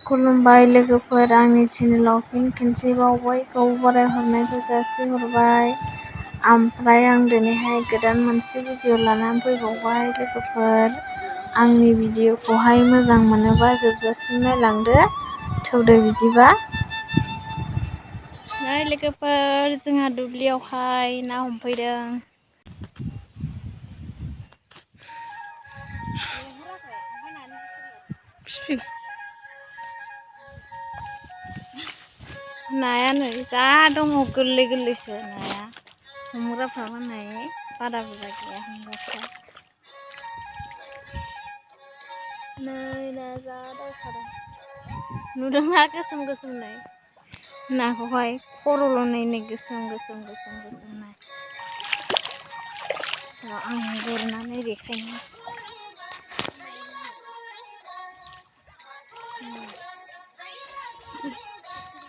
खुलुमबाय लोगोफोर, आंनि चेनेलाव फिन खेनसेबाव बयखौ बरायहरनायखौ जासिहरबाय। ओमफ्राय आं दिनैहाय गोदान मोनसे भिडिअ लानानै फैबावबाय लोगोफोर। आंनि भिडिअखौहाय मोजां मोनोबा जोबजासिम नायलांदो। थौदो बिदिबा। नै लोगोफोर, जोंहा दुब्लियावहाय ना हमफैदों। नाया नै जा दङ, गोरलै गोरलैसो नाया। हमग्राफ्रा माने बारा बुरजा गैया हमग्राफ्रा। नै ना जा दावखादों। नुदोंना गोसोम गोसोम नै नाखौहाय खर'ल' नै गोसोम नाय। आं गुरनानै देखायनो।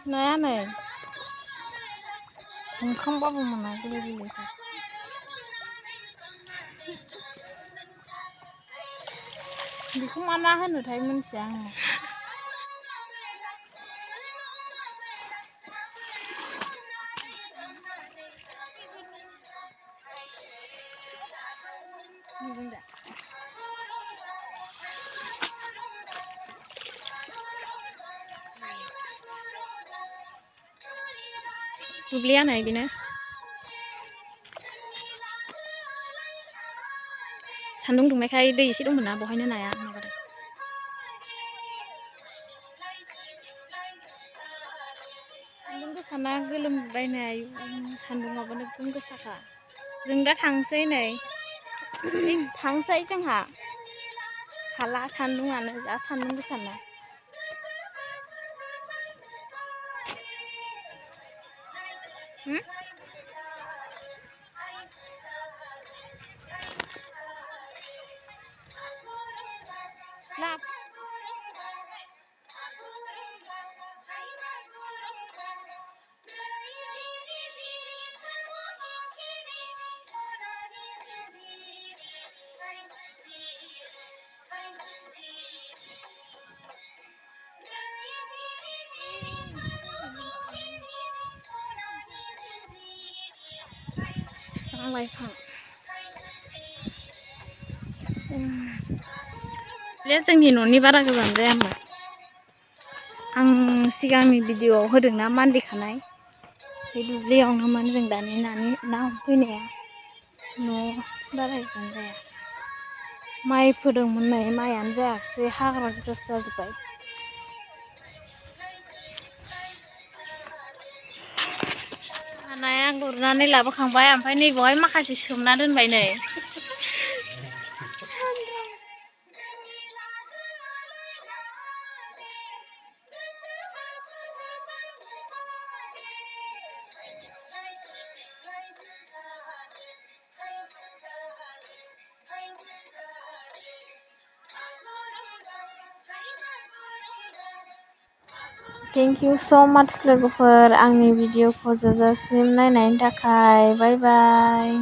नाया नै हमखांबाबो मोना, गोरलै गोरलैसो। बेखौ मा ना होनोथाय मिथिया आङो। नुदों दा? दुब्लिया नै बेनो। सान्दुं दुंनायखाय दै एसे दंमोन ना, बहायनो नाया माबादों। सान्दुं गोसाना गोलोमजोब्बाय नै, सान्दुंआबो नोगोद गोसाखा। जों दा थांसै नै, थांसै जोंहा। हाला सान्दुंआनो जा सान्दुं गोसाना। लाइफां बे जोंनि न'नि बारा गोजान जायामोन। आं सिगांनि भिडिअआव होदोंना मानदे खानाय, बे दुब्लियावनोमोन जों दानि ना हमफैनाया। न' बारा गोजान जाया। माइ फोदोंमोन नै, माइआनो जायाखिसै, हाग्रा गोजासो जाजोब्बाय। नाया गुरनानै लाबोखांबाय, ओमफ्राय नैबावहाय माखासे सोमना दोनबाय नै। थेंक इउ स' माच लोगोफोर, आंनि भिडिअखौ जोबजासिम नायनायनि थाखाय। बाय बाय।